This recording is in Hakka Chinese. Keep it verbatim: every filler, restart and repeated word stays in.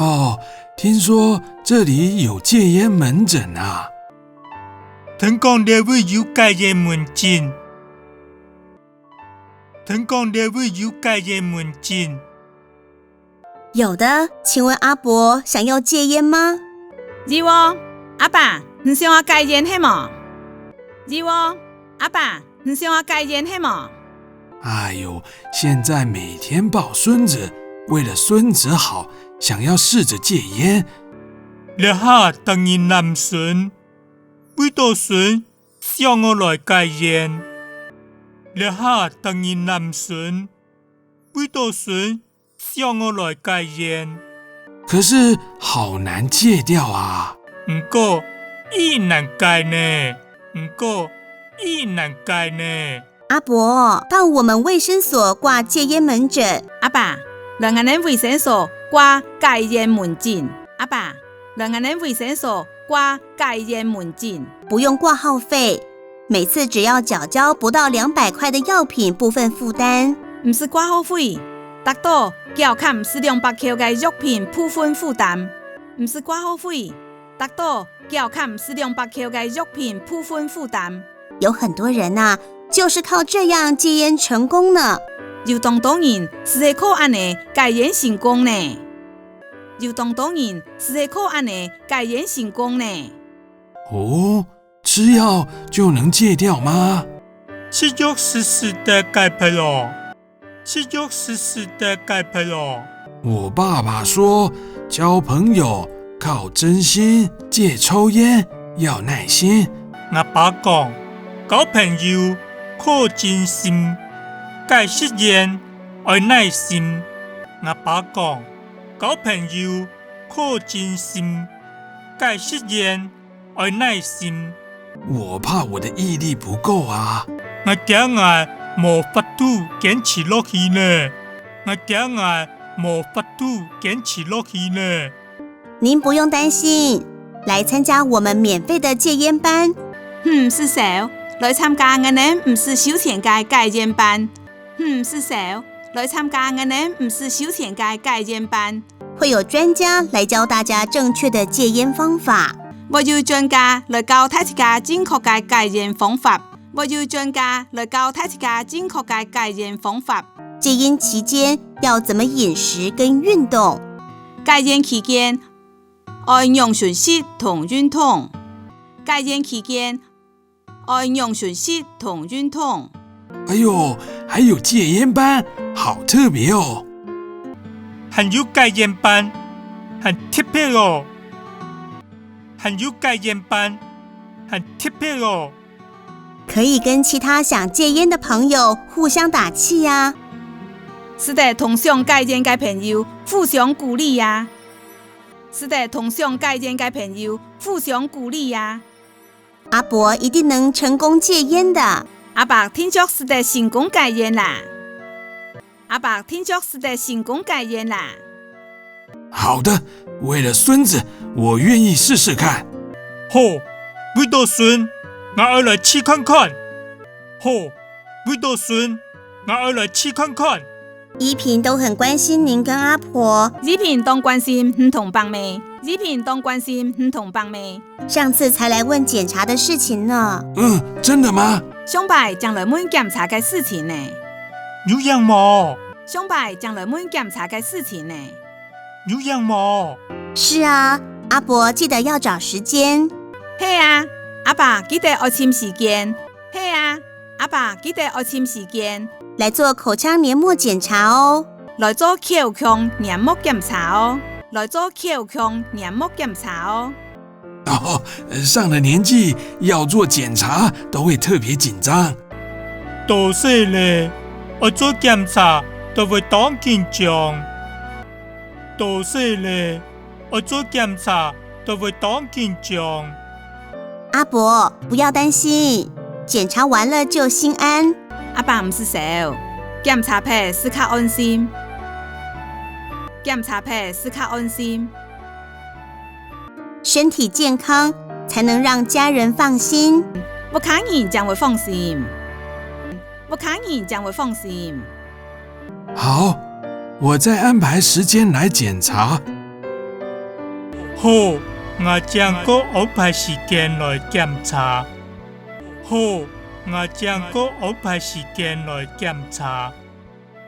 哦，聽說這裡有戒菸門診啊。聽講這位有戒菸門診。聽講這位有戒菸門診。有的，請問阿伯想要戒菸嗎？有哦，阿伯，你想愛戒菸係無？有哦，阿伯，你想愛戒菸係無？哎喲，現在每天抱孫子，為了孫子好，想要試著戒菸。這下逐日攬孫，為著孫，想愛來戒菸。這下逐日攬孫，為著孫，想愛來戒菸。可是好難戒掉啊。毋過，已難戒呢。毋過，已難戒呢。阿伯，到我們衛生所掛戒菸門診。阿伯，來𠊎等衛生所掛戒菸門診。阿伯，來𠊎等衛生所掛戒菸門診。不用掛號費，每次只要繳交不到兩百塊的藥品部分負擔。毋使掛號費，逐到繳較毋使兩百箍个藥品部分負擔。毋使掛號費，逐到繳較毋使兩百箍个藥品部分負擔。有很多人啊，就是靠這樣戒菸成功呢。有當多人就係靠恁呢戒菸成功呢。有當多人就係靠恁呢戒菸成功呢。哦，吃藥就能戒掉嗎？食藥就使得戒忒囉。 食藥就使得戒忒囉。我爸爸說，交朋友靠真心，戒抽菸要耐心。𠊎爸講，交朋友靠真心，戒食菸愛耐心。𠊎爸講，交朋友靠真心，戒食菸 愛耐心。我怕我的毅力不夠啊。𠊎驚𠊎無法度堅持落去呢。𠊎驚𠊎無法度堅持落去呢。您不用擔心，來參加我們免費的戒菸班。毋使愁，來參加𠊎等毋使收錢个戒菸班。毋使愁，來參加𠊎等毋使收錢个戒菸班。 會有專家來教大家正確的戒菸方法。會有專家來教大自家正確个戒菸方法。會有專家來教大自家正確个戒菸方法。戒菸期間要怎麼飲食跟運動？戒菸期間，愛仰般食同運動？戒菸期間， 愛仰般食同運動？哎喲，還有戒菸班，好特別哦！還有戒菸班，還特別哦！還有戒菸班，還特別哦！可以跟其他想戒菸的朋友互相打氣呀。使得同想戒菸个朋友互相鼓勵呀。使得同想戒菸个朋友互相鼓勵呀。 阿伯一定能成功戒菸的。阿伯定著使得成功戒菸啦！阿伯定著使得成功戒菸啦！好的，為了孫子，我願意試試看。好，為著孫，𠊎愛來試看看。好，為著孫，𠊎愛來試看看。 醫平都很關心您跟阿婆。醫平當關心你同伯姆。醫平當關心你同伯姆。上次才來問檢查的事情呢。嗯，真的嗎？上擺正來問檢查个事情呢。有影無？上擺正來問檢查个事情呢。有影無？是啊，阿伯記得要找時間。係啊，阿伯記得愛尋時間。 係啊，阿伯記得愛尋時間。來做口腔黏膜檢查哦。來做口腔黏膜檢查哦。來做口腔黏膜檢查哦。哦，上了年紀要做檢查都會特別緊張。大細咧，愛做檢查都會當緊張。大細咧， 愛做檢查都會當緊張。阿伯，不要擔心，檢查完了就心安。阿伯毋使愁，檢查忒就較安心。檢查忒就較安心。身體健康才能讓家人放心。屋下人正會放心。屋下人正會放心。 好，我再安排時間來檢查。好，𠊎正過安排時間來檢查。好，𠊎正過安排時間來檢查。